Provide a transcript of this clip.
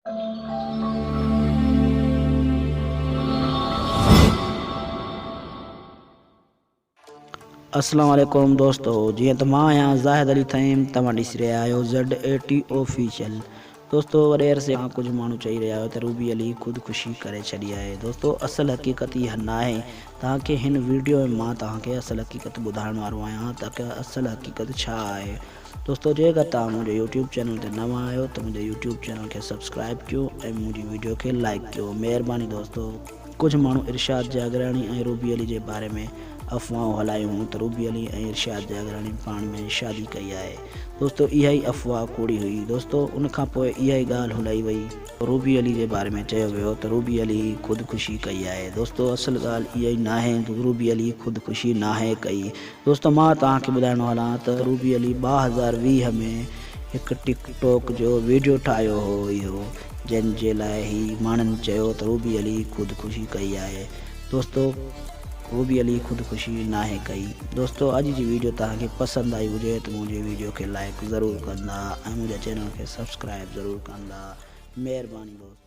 اسلام عليڪم دوستو جيئن ته مان آهيان زاهد علي ٿهيم توهان ڏسي رهيا آهيو زيڊ اي ٽي آفيشل دوستو وڏي عرصي کان ڪجهه ماڻهو چئي رهيا آهيو ته روبي علي خودڪشي ڪري ڇڏي آهي دوستو اصل حقيقت اها ناهي توهان کي هن ويڊيو ۾ مان توهان کي اصل حقيقت ٻڌائڻ وارو آهيان ته اصل حقيقت ڇا آهي دوستو جيڪر توهان منهنجي يوٽيوب چينل تي نوان آهيو ته منهنجي يوٽيوب چينل کي سبسڪرائب ڪيو ۽ منهنجي ويڊيو کي لائيڪ ڪيو مهرباني دوستو ڪجهه ماڻهو ارشاد جاگيراڻي ۽ روبي علي جي باري ۾ افواهون هلايون هيون ته روبي علي ۽ ارشاد جاگيراڻي پاڻ ۾ شادي ڪئي آهي دوستو اها ئي افواهه ڪوڙي هئي دوستو ان کان پوء اها ئي ڳالهه هلائي وئي روبي علي جي باري ۾ چيو ويو ته روبي علي خودڪشي ڪئي آهي دوستو اصل ڳالهه اها ئي ناهي ته روبي علي خودڪشي ناهي ڪئي دوستو مان توهان کي ٻڌائڻو هلان ته روبي علي 2020 ۾ هڪ ٽڪ ٽاڪ جو ويڊيو ٺاهيو هو اهو جنهن جي لاء هي ماڻهن چيو ته روبي علي خودڪشي ڪئي آهي دوستو روبي علي خودڪشي ناهي ڪئي دوستو اڄ جي ويڊيو توهان کي پسند آئي هجي ته منهنجي ويڊيو کي لائڪ ضرور ڪندا ۽ منهنجي چينل کي سبسڪرائب ضرور ڪندا مهرباني دوستو.